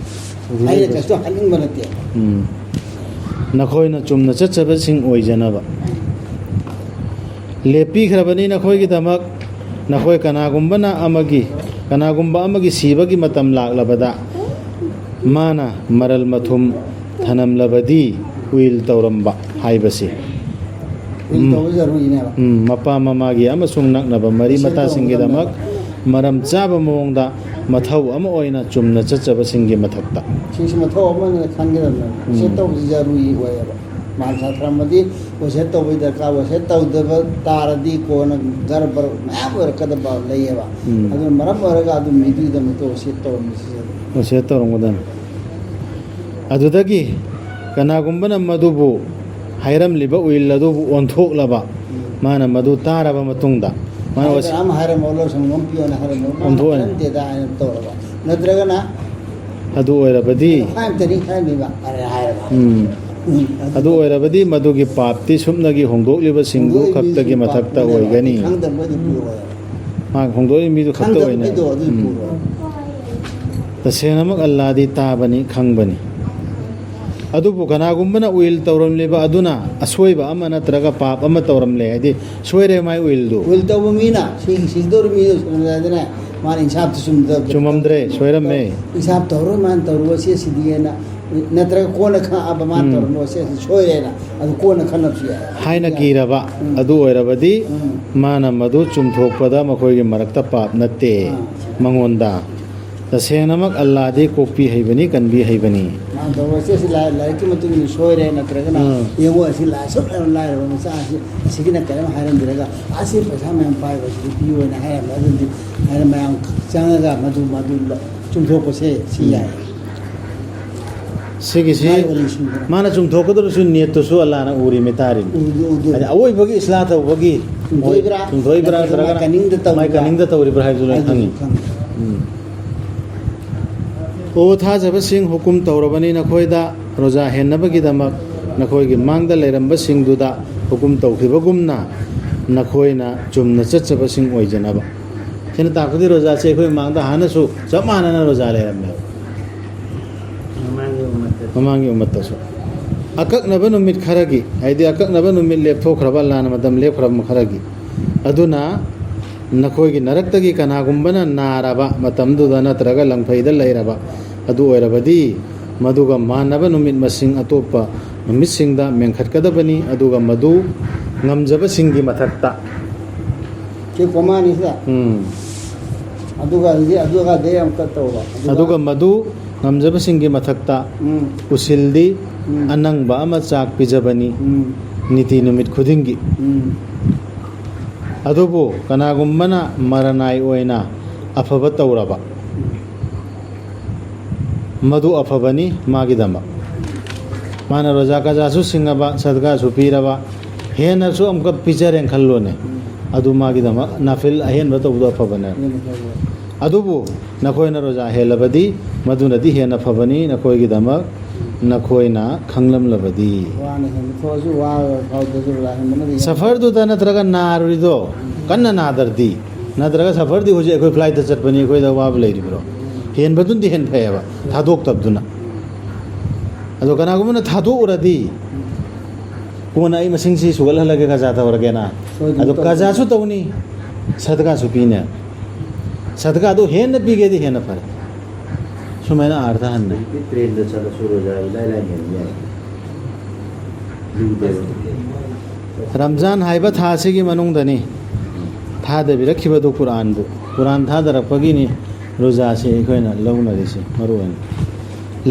ꯑꯩꯅ ꯀꯩꯁꯨ ꯍꯥꯏꯅꯤꯡꯕ ꯅꯠꯇꯦ꯫ ꯎꯝ꯫ ꯅꯈꯣꯏꯅ ꯆꯨꯝꯅ ꯆꯠꯆꯕꯁꯤꯡ ꯑꯣꯏꯖꯅꯕ꯫ ꯂꯦꯞꯄꯤꯈ꯭ꯔꯕꯅꯤ ꯅꯈꯣꯏꯒꯤꯗꯃꯛ꯫ ꯅꯈꯣꯏ ꯀꯅꯥꯒꯨꯝꯕꯅ ꯑꯃꯒꯤ, ꯀꯅꯥꯒꯨꯝꯕ ꯑꯃꯒꯤ ꯁꯤꯕꯒꯤ ꯃꯇꯝ ꯂꯥꯛꯂꯕꯗ, ꯃꯥꯅ ꯃꯔꯜ ꯃꯊꯨꯝ ꯊꯅꯝꯂꯕꯗꯤ ꯎꯏꯜ ꯇꯧꯔꯝꯕ ꯍꯥꯏꯕꯁꯤ꯫ ꯎꯏꯜ ꯎꯝ꯫ ꯇꯧꯕ ꯖꯔꯨꯔꯤꯅꯦꯕ꯫ ꯎꯝ, ꯃꯄꯥ ꯃꯃꯥꯒꯤ ꯑꯃꯁꯨꯡ ꯅꯛꯅꯕ ꯃꯔꯤ ꯃꯁꯦꯟ ꯃꯇꯥꯁꯤꯡꯒꯤꯗꯃꯛ ꯇꯧꯒꯗꯕꯅꯦꯕ꯫ ꯃꯔꯝ ꯆꯥꯕ ꯃꯑꯣꯡꯗ ꯃꯊꯧ ꯑꯃ ꯑꯣꯏꯅ ꯆꯨꯝꯅ ꯆꯠꯆꯕꯁꯤꯡꯒꯤ ꯃꯊꯛꯇ꯫ ꯁꯤꯁꯨ ꯃꯊꯧ ꯑꯃ ꯑꯣꯏꯅ ꯈꯟꯒꯗꯕꯅꯦꯕ꯫ ꯎꯝ꯫ ꯁꯤ ꯇꯧꯕꯁꯤ ꯖꯔꯨꯔꯤ ꯑꯣꯏꯌꯦꯕ꯫ ꯃꯥꯜ ꯁꯥ ꯊꯔꯝꯃꯗꯤ ꯋꯥꯁꯦꯠ ꯇꯧꯕꯒꯤ ꯗꯔꯀꯥꯔ, ꯋꯥꯁꯦꯠ ꯇꯧꯗꯕ ꯇꯥꯔꯗꯤ ꯀꯣꯟꯅ ꯒꯔꯕꯔ ꯃꯌꯥꯝ ꯑꯣꯏꯔꯛꯀꯗꯕ ꯂꯩꯌꯦꯕ꯫ ꯎꯝ꯫ ꯑꯗꯨꯅ ꯃꯔꯝ ꯑꯣꯏꯔꯒ ꯑꯗꯨ ꯃꯤꯗꯨꯒꯤꯗꯃꯛꯇ ꯋꯥꯁꯦꯠ ꯇꯧꯔꯝꯕꯁꯤ ꯖꯔꯨꯔꯤ꯫ ꯋꯥꯁꯦꯠ ꯇꯧꯔꯝꯒꯗꯕꯅꯤ꯫ ꯑꯗꯨꯗꯒꯤ ꯀꯅꯥꯒꯨꯝꯕꯅ ꯃꯗꯨꯕꯨ ꯍꯥꯏꯔꯝꯂꯤꯕ ꯎꯏꯜ ꯑꯗꯨꯕꯨ ꯑꯣꯟꯊꯣꯛꯂꯕ, ꯎꯝ꯫ ꯃꯥꯅ ꯃꯗꯨ ꯇꯥꯔꯕ ꯃꯇꯨꯡꯗ, ꯃꯥꯅ ꯍꯥꯏꯕ ꯑꯣꯁ-, ꯑꯃ ꯍꯥꯏꯔꯝꯃꯣ, ꯂꯧꯁꯪ ꯑꯃ ꯄꯤꯌꯣꯅ ꯍꯥꯏꯔꯝꯃꯣ, ꯃꯥꯅ ꯑꯣꯟꯊꯣꯛꯑꯅꯤ꯫ ꯍꯥꯏꯔꯝꯗꯦꯗ ꯍꯥꯏꯅ ꯇꯧꯔꯕ꯫ ꯅꯠꯇ꯭ꯔꯒꯅ ꯑꯗꯨ ꯑꯣꯏꯔꯕꯗꯤ, ꯍꯥꯏ ꯑꯝꯇꯅꯤ ꯍꯥꯏꯔꯝꯃꯤꯕ, ꯍꯥꯏꯔꯦ ꯍꯥꯏꯔꯕ꯫ ꯎꯝ꯫ ꯎꯝ, ꯑꯗꯨ ꯑꯣꯏꯔꯕꯗꯤ ꯃꯗꯨꯒꯤ ꯄꯥꯞꯇꯤ ꯁꯨꯞꯅꯒꯤ ꯍꯣꯡꯗꯣꯛꯂꯤꯕꯁꯤꯡꯗꯨ ꯍꯣꯡꯗꯣꯛꯂꯤꯕꯁꯤꯡ ꯈꯛꯇꯒꯤ ꯃꯊꯛꯇ ꯄꯥꯞꯅꯦꯕ꯫ ꯑꯣꯏꯒꯅꯤ꯫ ꯈꯪꯗꯕ ꯃꯣꯏꯗꯤ ꯄꯨꯔꯣꯏ꯫ ꯃꯥ ꯍꯣꯡꯗꯣꯛꯂꯤꯕ ꯃꯤꯗꯨ ꯈꯛꯇ ꯑꯣꯏꯅ꯫ ꯈꯪꯗꯕ ꯃꯤꯗꯣ ꯑꯗꯨ ꯎꯝ꯫ ꯄꯨꯔꯣꯏ꯫ ꯇꯁꯦꯡꯅꯃꯛ ꯑꯜꯂꯥꯗꯤ ꯇꯥꯕꯅꯤ, ꯈꯪꯕꯅꯤ꯫ ꯑꯗꯨꯕꯨ ꯀꯅꯥꯒꯨꯝꯕꯅ ꯎꯏꯜ ꯇꯧꯔꯝꯂꯤꯕ ꯑꯗꯨꯅ ꯑꯁꯣꯏꯕ ꯑꯃ ꯅꯠꯇ꯭ꯔꯒ ꯄꯥꯞ ꯑꯃ ꯇꯧꯔꯝꯂꯦ ꯍꯥꯏꯗꯤ, ꯁꯣꯏꯔꯦ ꯃꯥꯏ ꯎꯏꯜꯗꯨ꯫ ꯎꯏꯜ ꯇꯧꯕ ꯃꯤꯅ, ꯁꯤ-, ꯁꯤꯒꯗꯧꯔꯤꯕ ꯃꯤꯗꯣ ꯁꯣꯏꯔꯝꯗꯥꯏꯗꯅꯦ, ꯃꯥꯅ ꯏꯟꯁꯥꯞꯇ ꯆꯨꯝꯗꯕ-, ꯆꯨꯝꯃꯝꯗ꯭ꯔꯦ, ꯁꯣꯏꯔꯝꯃꯦ꯫ ꯏꯟꯁꯥꯞ ꯇꯧꯔꯣꯏ, ꯃꯥꯅ ꯇꯧꯔꯨꯕ ꯁꯤ ꯁꯤꯗꯤꯑꯅ, ꯅꯠꯇ꯭ꯔꯒ ꯀꯣꯟꯅ ꯈꯪꯉꯛꯑꯕ ꯃꯥꯅ ꯎꯝ꯫ ꯇꯧꯔꯝꯕ ꯁꯤ ꯁꯤ ꯁꯣꯏꯔꯦꯅ, ꯑꯗꯨ ꯀꯣꯟꯅ ꯈꯟꯅꯕꯁꯨ ꯌꯥꯏ꯫ ꯍꯥꯏꯅ ꯀꯤꯔꯕ ꯎꯝ꯫ ꯑꯗꯨ ꯑꯣꯏꯔꯕꯗꯤ ꯎꯝ꯫ ꯃꯥꯅ ꯃꯗꯨ ꯆꯨꯝꯊꯣꯛꯄꯗ ꯃꯈꯣꯏꯒꯤ ꯃꯔꯛꯇ ꯄꯥꯞ ꯅꯠꯇꯦ꯫ ꯑꯥ꯫ ꯃꯉꯣꯟꯗ ꯇꯁꯦꯡꯅꯃꯛ ꯑꯜꯂꯥꯗꯤ ꯀꯣꯛꯄꯤ ꯍꯩꯕꯅꯤ, ꯀꯟꯕꯤ ꯍꯩꯕꯅꯤ꯫ ꯃꯥꯅ ꯇꯧꯕ ꯁꯤ ꯁꯤ ꯂꯥꯏ-, ꯂꯥꯏꯔꯤꯛꯀꯤ ꯃꯇꯨꯡ ꯏꯟꯅ ꯁꯣꯏꯔꯦ ꯅꯠꯇ꯭ꯔꯒꯅ ꯎꯝ꯫ ꯌꯦꯡꯉꯣ ꯑꯁꯤ ꯂꯥꯏ-, ꯑꯁꯨꯛ ꯌꯥꯝꯅ ꯂꯥꯏꯔꯕ ꯃꯆꯥ ꯑꯁꯤ ꯑꯁꯤꯒꯤꯅ ꯀꯔꯤꯝ ꯍꯥꯏꯔꯝꯗ꯭ꯔꯒ ꯑꯁꯤ ꯄꯩꯁꯥ ꯃꯌꯥꯝ ꯄꯥꯏꯕꯁꯤꯗꯤ ꯄꯤꯌꯣꯅ ꯍꯥꯏꯔꯝꯃꯦ꯫ ꯑꯗꯨꯗꯤ ꯍꯥꯏꯅ ꯃꯌꯥꯝ ꯆꯪꯉꯒ ꯃꯗꯨ, ꯃꯗꯨ ꯂ-, ꯆꯨꯝꯊꯣꯛꯄꯁꯦ ꯁꯤ ꯎꯝ꯫ ꯌꯥꯏ꯫ ꯁꯤꯒꯤꯁꯤ ꯃꯥꯏ ꯑꯣꯏꯅ ꯁꯨꯝ ꯃꯥꯅ ꯆꯨꯝꯊꯣꯛꯀꯗꯕꯁꯨ ꯅꯤꯌꯠꯇꯨꯁꯨ ꯑꯜꯂꯥꯅ ꯎꯔꯤꯃꯤ ꯇꯥꯔꯤꯃꯤ꯫ ꯎꯗꯨ, ꯎꯗꯨ꯫ ꯍꯥꯏꯗꯤ ꯑꯋꯣꯏꯕꯒꯤ ꯏꯁꯂꯥꯍ ꯇꯧꯕꯒꯤ ꯆꯨꯝꯊꯣꯛꯏꯕ꯭ꯔꯥ? ꯆꯨꯝꯊꯣꯛꯏꯕ꯭ꯔꯥ? ꯅꯠꯇ꯭ꯔꯒ ꯅꯠꯇ꯭ꯔꯒꯅ ꯃꯥꯏ ꯀꯅꯤꯡꯗ ꯇꯧꯔꯤꯕ꯭ꯔꯥ? ꯃꯥꯏ ꯀꯅꯤꯡꯗ ꯇꯧꯔꯤꯕ꯭ꯔꯥ ꯍꯥꯏꯕꯗꯨ ꯂꯣꯏ ꯑꯗꯨꯁꯨ ꯈꯪꯉꯤ꯫ ꯈꯪꯉꯤ꯫ ꯎꯝ꯫ ꯑꯣ ꯊꯥꯖꯕꯁꯤꯡ, ꯍꯨꯀꯨꯝ ꯇꯧꯔꯕꯅꯤ ꯅꯈꯣꯏꯗ ꯔꯣꯖꯥ ꯍꯦꯟꯅꯕꯒꯤꯗꯃꯛ ꯅꯈꯣꯏꯒꯤ ꯃꯥꯡꯗ ꯂꯩꯔꯝꯕꯁꯤꯡꯗꯨꯗ ꯍꯨꯀꯨꯝ ꯇꯧꯈꯤꯕꯒꯨꯝꯅ ꯅꯈꯣꯏꯅ ꯆꯨꯝꯅ ꯆꯠꯆꯕꯁꯤꯡ ꯑꯣꯏꯖꯅꯕ꯫ ꯁꯤꯅ ꯇꯥꯛꯄꯗꯤ ꯔꯣꯖꯥꯁꯦ ꯑꯩꯈꯣꯏ ꯃꯥꯡꯗ ꯍꯥꯟꯅꯁꯨ ꯆꯞ ꯃꯥꯟꯅꯅ ꯔꯣꯖꯥ ꯂꯩꯔꯝꯃꯦꯕ꯫ ꯃꯃꯥꯡꯒꯤ ꯎꯃꯠꯇ꯫ ꯃꯃꯥꯡꯒꯤ ꯎꯃꯠꯇꯁꯨ꯫ ꯑꯀꯛꯅꯕ ꯅꯨꯃꯤꯠ ꯈꯔꯒꯤ, ꯍꯥꯏꯗꯤ ꯑꯀꯛꯅꯕ ꯅꯨꯃꯤꯠ ꯂꯦꯞꯊꯣꯛꯈ꯭ꯔꯕ, ꯑꯜꯂꯥꯅ ꯃꯇꯝ ꯂꯦꯞꯈ꯭ꯔꯕ ꯈꯔꯒꯤ꯫ ꯑꯗꯨꯅ ꯅꯈꯣꯏꯒꯤ ꯅꯔꯛꯇꯒꯤ ꯀꯅꯥꯒꯨꯝꯕꯅ ꯅꯥꯔꯕ ꯃꯇꯝꯗꯨꯗ ꯅꯠꯇ꯭ꯔꯒ ꯂꯪꯐꯩꯗ ꯂꯩꯔꯕ ꯑꯗꯨ ꯑꯣꯏꯔꯕꯗꯤ, ꯃꯗꯨꯒ ꯃꯥꯟꯅꯕ ꯅꯨꯃꯤꯠ ꯃꯁꯤꯡ ꯑꯇꯣꯞꯄ ꯅꯨꯃꯤꯠꯁꯤꯡꯗ ꯃꯦꯟꯈꯠꯀꯗꯕꯅꯤ, ꯑꯗꯨꯒ ꯃꯗꯨ ꯉꯝꯖꯕꯁꯤꯡꯒꯤ ꯃꯊꯛꯇ꯫ ꯁꯤ ꯀꯣꯃꯥꯅꯤ ꯁꯤꯗ꯫ ꯎꯝ꯫ ꯑꯗꯨꯒ ꯍꯧꯖꯤꯛ, ꯑꯗꯨꯒ ꯑꯗꯩ ꯑꯃꯨꯛꯀ ꯇꯧꯕ꯫ ꯑꯗꯨꯒ ꯑꯗꯨꯒ ꯃꯗꯨ ꯉꯝꯖꯕꯁꯤꯡꯒꯤ ꯃꯊꯛꯇ ꯎꯝ꯫ ꯎꯁꯤꯜꯗꯤ ꯎꯝ꯫ ꯑꯅꯪꯕ ꯑꯃ ꯆꯥꯛ ꯄꯤꯖꯕꯅꯤ ꯎꯝ꯫ ꯅꯤꯇꯤ ꯅꯨꯃꯤꯠ ꯈꯨꯗꯤꯡꯒꯤ꯫ ꯎꯝ꯫ ꯑꯗꯨꯕꯨ ꯀꯅꯥꯒꯨꯝꯕꯅ ꯃꯔꯅꯥꯏ ꯑꯣꯏꯅ ꯑꯐꯕ ꯇꯧꯔꯕ, ꯃꯗꯨ ꯑꯐꯕꯅꯤ ꯃꯥꯒꯤꯗꯃꯛ꯫ ꯃꯥꯅ ꯔꯣꯖꯥ ꯀꯖꯥꯁꯨ ꯁꯤꯡꯉꯕ, ꯁꯗꯀꯥꯁꯨ ꯄꯤꯔꯕ, ꯍꯦꯟꯅꯁꯨ ꯑꯃꯨꯛꯀ ꯄꯤꯖꯔꯦꯅ ꯈꯜꯂꯣꯅꯦ, ꯑꯗꯨ ꯃꯥꯒꯤꯗꯃꯛ ꯅꯥꯐꯤꯜ ꯑꯍꯦꯟꯕ ꯇꯧꯕꯗꯣ ꯑꯐꯕꯅꯦ꯫ ꯑꯗꯨꯕꯨ ꯅꯈꯣꯏꯅ ꯔꯣꯖꯥ ꯍꯦꯜꯂꯕꯗꯤ ꯃꯗꯨꯅꯗꯤ ꯍꯦꯟꯅ ꯐꯕꯅꯤ ꯅꯈꯣꯏꯒꯤꯗꯃꯛ, ꯅꯈꯣꯏꯅ ꯈꯪꯂꯝꯂꯕꯗꯤ꯫ ꯋꯥꯅ ꯍꯦꯟꯕ ꯊꯣꯛꯑꯁꯨ ꯋꯥꯔ ꯐꯥꯎꯗꯁꯨ ꯔꯣꯖꯥ ꯍꯦꯟꯕꯅꯗꯤ ꯍꯦꯟꯅ ꯁꯐꯔꯗꯨꯗ ꯅꯠꯇ꯭ꯔꯒ ꯅꯥꯔꯨꯔꯤꯗꯣ ꯀꯟꯅ ꯅꯥꯗ꯭ꯔꯗꯤ, ꯅꯠꯇ꯭ꯔꯒ ꯁꯐꯔꯗꯤ ꯍꯧꯖꯤꯛ ꯑꯩꯈꯣꯏ ꯐ꯭ꯂꯥꯏꯠꯇ ꯆꯠꯄꯅꯤ, ꯑꯩꯈꯣꯏꯗ ꯑꯋꯥꯕ ꯂꯩꯔꯤꯕ꯭ꯔꯣ? ꯍꯦꯟꯕꯗꯨꯅꯗꯤ ꯍꯦꯟꯅ ꯐꯩꯌꯦꯕ, ꯊꯥꯗꯣꯛꯇꯕꯗꯨꯅ꯫ ꯑꯗꯣ ꯀꯅꯥꯒꯨꯝꯕꯅ ꯊꯥꯗꯣꯛꯎꯔꯗꯤ, ꯀꯣꯟꯅ ꯑꯩ ꯃꯁꯤꯡꯁꯤ ꯁꯨꯒꯠꯍꯜꯂꯒꯦ, ꯀꯖꯥ ꯇꯧꯔꯒꯦꯅ꯫ ꯁꯣꯏꯗꯅ ꯑꯗꯣ ꯇꯧꯒꯅꯤ꯫ ꯀꯖꯥꯁꯨ ꯇꯧꯅꯤ, ꯁꯗꯀꯥꯁꯨ ꯄꯤꯅꯦ꯫ ꯁꯗꯀꯥꯗꯣ ꯍꯦꯟꯅ ꯄꯤꯒꯦꯗꯤ ꯍꯦꯟꯅ ꯐꯔꯦ꯫ ꯁꯨꯃꯥꯏꯅ ꯑꯥꯔꯊ ꯍꯟꯅꯩ꯫ ꯍꯧꯖꯤꯛꯇꯤ ꯇ꯭ꯔꯦꯟꯗ ꯆꯠꯂꯁꯨ ꯔꯣꯖꯥ ꯏꯂꯥꯏ ꯂꯥꯏꯅ ꯍꯦꯟꯕ ꯌꯥꯏ꯫ ꯂꯨꯗꯦꯕ꯫ ꯔꯝꯖꯥꯟ ꯍꯥꯏꯕ ꯊꯥ ꯑꯁꯤꯒꯤ ꯃꯅꯨꯡꯗꯅꯤ ꯊꯥꯗꯕꯤꯔꯛꯈꯤꯕꯗꯨ ꯀꯨꯔꯥꯟꯕꯨ꯫ ꯀꯨꯔꯥꯟ ꯊꯥꯗꯔꯛꯄꯒꯤꯅꯤ ꯔꯣꯖꯥꯁꯤ ꯑꯩꯈꯣꯏꯅ ꯂꯧꯅꯔꯤꯁꯤ ꯃꯔꯨ ꯑꯣꯏꯅ꯫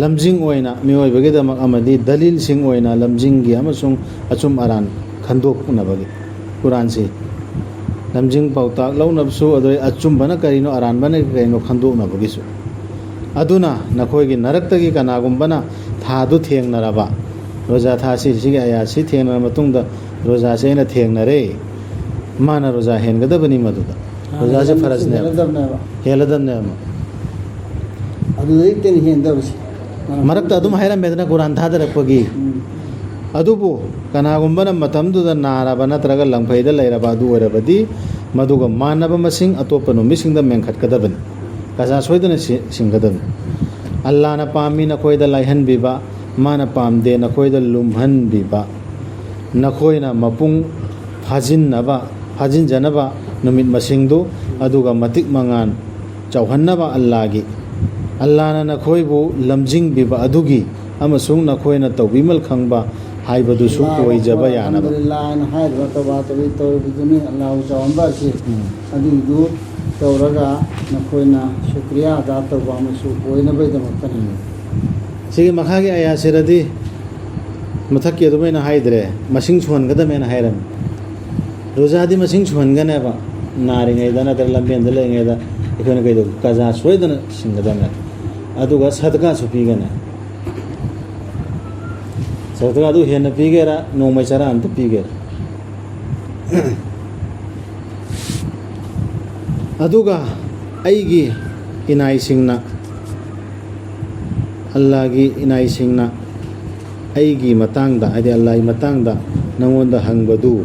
ꯂꯝꯖꯤꯡ ꯑꯣꯏꯅ ꯃꯤꯑꯣꯏꯕꯒꯤꯗꯃꯛ ꯑꯃꯗꯤ ꯗꯂꯤꯜꯁꯤꯡ ꯑꯣꯏꯅ ꯂꯝꯖꯤꯡꯒꯤ ꯑꯃꯁꯨꯡ ꯑꯆꯨꯝ ꯑꯔꯥꯟ ꯈꯟꯗꯣꯛꯅꯕꯒꯤ꯫ ꯀꯨꯔꯥꯟꯁꯤ ꯂꯝꯖꯤꯡ ꯄꯥꯎꯇꯥꯛ ꯂꯧꯅꯕꯁꯨ, ꯑꯗꯨꯗꯩ ꯑꯆꯨꯝꯕꯅ ꯀꯔꯤꯅꯣ, ꯑꯔꯥꯟꯕꯅ ꯀꯔꯤꯅꯣ ꯈꯟꯗꯣꯛꯅꯕꯒꯤꯁꯨ꯫ ꯑꯗꯨꯅ ꯅꯈꯣꯏꯒꯤ ꯅꯔꯛꯇꯒꯤ ꯀꯅꯥꯒꯨꯝꯕꯅ ꯊꯥꯗꯨ ꯊꯦꯡꯅꯔꯕ, ꯔꯣꯖꯥ ꯊꯥꯁꯤ, ꯁꯤꯒꯤ ꯑꯌꯥꯠꯁꯤ ꯊꯦꯡꯅꯔ ꯃꯇꯨꯡꯗ ꯔꯣꯖꯥꯁꯤ ꯑꯩꯅ ꯊꯦꯡꯅꯔꯦ, ꯃꯥꯅ ꯔꯣꯖꯥ ꯍꯦꯟꯒꯗꯕꯅꯤ ꯃꯗꯨꯗ꯫ ꯔꯣꯖꯥꯁꯦ ꯐꯔꯖꯅꯦꯕ꯫ ꯍꯦꯜꯂꯗꯕꯅꯦꯕ꯫ ꯍꯦꯜꯂꯗꯕꯅꯦꯕ꯫ ꯑꯗꯨꯗꯩ ꯇꯦꯟ ꯍꯦꯟꯗꯕꯁꯦ꯫ ꯃꯔꯛꯇ ꯑꯗꯨꯝ ꯍꯥꯏꯔꯝꯃꯦꯗꯅ, ꯀꯨꯔꯥꯟ ꯊꯥꯗꯔꯛꯄꯒꯤ꯫ ꯎꯝ꯫ ꯑꯗꯨꯕꯨ ꯀꯅꯥꯒꯨꯝꯕꯅ ꯃꯇꯝꯗꯨꯗ ꯅꯥꯔꯕ ꯅꯠꯇ꯭ꯔꯒ ꯂꯪꯐꯩꯗ ꯂꯩꯔꯕ ꯑꯗꯨ ꯑꯣꯏꯔꯕꯗꯤ, ꯃꯗꯨꯒ ꯃꯥꯟꯅꯕ ꯃꯁꯤꯡ ꯑꯇꯣꯞꯄ ꯅꯨꯃꯤꯠꯁꯤꯡꯗ ꯃꯦꯟꯈꯠꯀꯗꯕꯅꯤ꯫ ꯀꯖꯥ ꯁꯣꯏꯗꯅ ꯁꯤ-, ꯁꯤꯡꯒꯗꯕꯅꯤ꯫ ꯑꯜꯂꯥꯅ ꯄꯥꯝꯃꯤ ꯅꯈꯣꯏꯗ ꯂꯥꯏꯍꯟꯕꯤꯕ, ꯃꯥꯅ ꯄꯥꯝꯗꯦ ꯅꯈꯣꯏꯗ ꯂꯨꯝꯍꯟꯕꯤꯕ꯫ ꯅꯈꯣꯏꯅ ꯃꯄꯨꯡ ꯐꯥꯖꯤꯟꯅꯕ, ꯐꯥꯖꯤꯟꯖꯅꯕ ꯅꯨꯃꯤꯠ ꯃꯁꯤꯡꯗꯨ, ꯑꯗꯨꯒ ꯃꯇꯤꯛ ꯃꯉꯥꯟ ꯆꯥꯎꯍꯟꯅꯕ ꯑꯜꯂꯥꯒꯤ, ꯑꯜꯂꯥꯅ ꯅꯈꯣꯏꯕꯨ ꯂꯝꯖꯤꯡꯕꯤꯕ ꯑꯗꯨꯒꯤ ꯑꯃꯁꯨꯡ ꯅꯈꯣꯏꯅ ꯇꯧꯕꯤꯃꯜ ꯈꯪꯕ ꯍꯥꯏꯕꯗꯨꯁꯨ ꯑꯜꯂꯥꯍꯨ ꯑꯣꯏꯖꯕ ꯑꯛꯕꯔ, ꯌꯥꯅꯕ꯫ ꯑꯜꯍꯝꯗꯨꯂꯤꯜꯂꯥꯍ ꯍꯥꯏꯅ ꯍꯥꯏꯔꯤꯕ ꯇꯧꯕꯥ ꯇꯧꯕꯤ ꯇꯧꯔꯤꯕꯗꯨꯅꯤ ꯑꯜꯂꯥꯍꯨ ꯆꯥꯎꯍꯟꯕ ꯑꯁꯤ꯫ ꯎꯝ꯫ ꯑꯗꯨꯒꯤꯗꯨ ꯇꯧꯔꯒ ꯅꯈꯣꯏꯅ ꯁꯨꯀ꯭ꯔꯤꯌꯥ ꯑꯗꯥ ꯇꯧꯕ ꯑꯃꯁꯨ ꯑꯣꯏꯅꯕꯒꯤꯗꯃꯛꯇꯅꯤ꯫ ꯎꯝ꯫ ꯁꯤꯒꯤ ꯃꯈꯥꯒꯤ ꯑꯌꯥꯁꯤꯔꯗꯤ ꯃꯊꯛꯀꯤ ꯑꯗꯨꯃꯥꯏꯅ ꯍꯥꯏꯗ꯭ꯔꯦ, ꯃꯁꯤꯡ ꯁꯨꯍꯟꯒꯗꯕꯅꯦꯅ ꯍꯥꯏꯔꯝꯃꯤ꯫ ꯔꯣꯖꯥꯗꯤ ꯃꯁꯤꯡ ꯁꯨꯍꯟꯒꯅꯦꯕ, ꯅꯥꯔꯤꯉꯩꯗ ꯅꯠꯇ꯭ꯔꯒ ꯂꯝꯕꯦꯟꯗ ꯂꯩꯔꯤꯉꯩꯗ ꯑꯩꯈꯣꯏꯅ ꯀꯩꯗꯧ-, ꯀꯖꯥ ꯁꯣꯏꯗꯅ ꯁꯤꯡꯒꯗꯕꯅꯦ꯫ ꯑꯗꯨꯒ ꯁꯗꯀꯥꯁꯨ ꯄꯤꯒꯅꯤ꯫ ꯁꯗꯀꯥꯗꯨ ꯍꯦꯟꯅ ꯄꯤꯒꯦꯔꯥ, ꯅꯣꯡꯃꯩ ꯆꯔꯥ ꯑꯝꯇ ꯄꯤꯒꯦꯔꯥ꯫ ꯑꯗꯨꯒ ꯑꯩꯒꯤ ꯏꯅꯥꯏꯁꯤꯡꯅ, ꯑꯜꯂꯥꯒꯤ ꯏꯅꯥꯏꯁꯤꯡꯅ ꯑꯩꯒꯤ ꯃꯇꯥꯡꯗ, ꯍꯥꯏꯗꯤ ꯑꯜꯂꯥꯒꯤ ꯃꯇꯥꯡꯗ ꯅꯪꯉꯣꯟꯗ ꯍꯪꯕꯗꯨ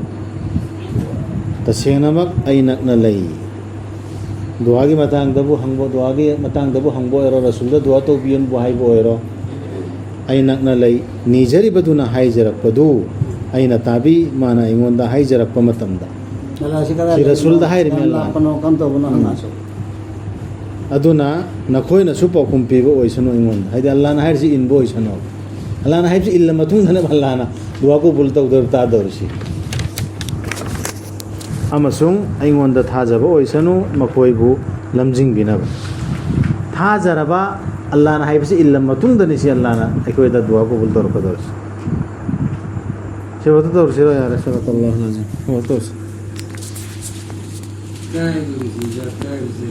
ꯇꯁꯦꯡꯅꯃꯛ ꯑꯩ ꯅꯛꯅ ꯂꯩ꯫ ꯗꯨꯋꯥꯒꯤ ꯃꯇꯥꯡꯗꯕꯨ ꯍꯪꯕ, ꯗꯨꯋꯥꯒꯤ ꯃꯇꯥꯡꯗꯕꯨ ꯍꯪꯕ ꯑꯣꯏꯔꯣ, ꯔꯁꯨꯜꯗ ꯗꯨꯋꯥ ꯇꯧꯕꯤꯌꯨꯕꯨ ꯍꯥꯏꯕ ꯑꯣꯏꯔꯣ, ꯑꯩ ꯅꯛꯅ ꯂꯩ꯫ ꯅꯤꯖꯔꯤꯕꯗꯨꯅ ꯍꯥꯏꯖꯔꯛꯄꯗꯨ ꯑꯩꯅ ꯇꯥꯕꯤ, ꯃꯥꯅ ꯑꯩꯉꯣꯟꯗ ꯍꯥꯏꯖꯔꯛꯄ ꯃꯇꯝꯗ꯫ ꯑꯜꯂꯥꯁꯤ ꯀꯗꯥꯏ ꯁꯤ ꯂꯩꯕꯅꯣ? ꯔꯁꯨꯜꯗ ꯍꯥꯏꯔꯤꯃꯤ ꯀꯌꯥꯝ ꯑꯜꯂꯥꯅ꯫ ꯂꯥꯞꯄꯅꯣ? ꯀꯝ ꯇꯧꯕꯅꯣ? ꯎꯝ꯫ ꯍꯪꯉꯛꯑꯁꯨ꯫ ꯑꯗꯨꯅ ꯅꯈꯣꯏꯅꯁꯨ ꯄꯥꯎꯈꯨꯝ ꯄꯤꯕ ꯑꯣꯏꯁꯅꯨ ꯑꯩꯉꯣꯟꯗ꯫ ꯍꯥꯏꯗꯤ ꯑꯜꯂꯥꯅ ꯍꯥꯏꯔꯤꯁꯤ ꯏꯟꯕ ꯑꯣꯏꯁꯅꯨ꯫ ꯑꯜꯂꯥꯅ ꯍꯥꯏꯕꯁꯤ ꯏꯜꯂ ꯃꯇꯨꯡꯗꯅꯦꯕ ꯑꯜꯂꯥꯅ ꯗꯨꯋꯥ ꯀꯕꯨꯜ ꯇꯧꯗꯕ ꯇꯥꯗꯧꯔꯤꯁꯤ꯫ ꯑꯃꯁꯨꯡ ꯑꯩꯉꯣꯟꯗ ꯊꯥꯖꯕ ꯑꯣꯏꯁꯅꯨ, ꯃꯈꯣꯏꯕꯨ ꯂꯝꯖꯤꯡꯕꯤꯅꯕ꯫ ꯊꯥꯖꯔꯕ ꯑꯜꯂꯥꯅ ꯍꯥꯏꯕꯁꯤ ꯏꯜꯂ ꯃꯇꯨꯡꯗꯅꯤ ꯁꯤ ꯑꯜꯂꯥꯅ ꯑꯩꯈꯣꯏꯗ ꯗꯨꯋꯥ ꯀꯕꯨꯜ ꯇꯧꯔꯛꯀꯗꯧꯔꯤꯁꯤ꯫ ꯁꯤꯐꯥꯎꯗ ꯇꯧꯔꯁꯤꯔꯣ ꯌꯥꯔꯦ, ꯁꯗꯀꯜꯂꯥꯍꯨꯜ ꯑꯖꯤꯝ꯫ ꯁꯤꯐꯥꯎꯗ ꯇꯧꯔꯁꯤ꯫ ꯀꯥꯏꯕꯒꯤ ꯆꯤꯟꯖꯥꯛ ꯀꯥꯏꯕꯁꯦ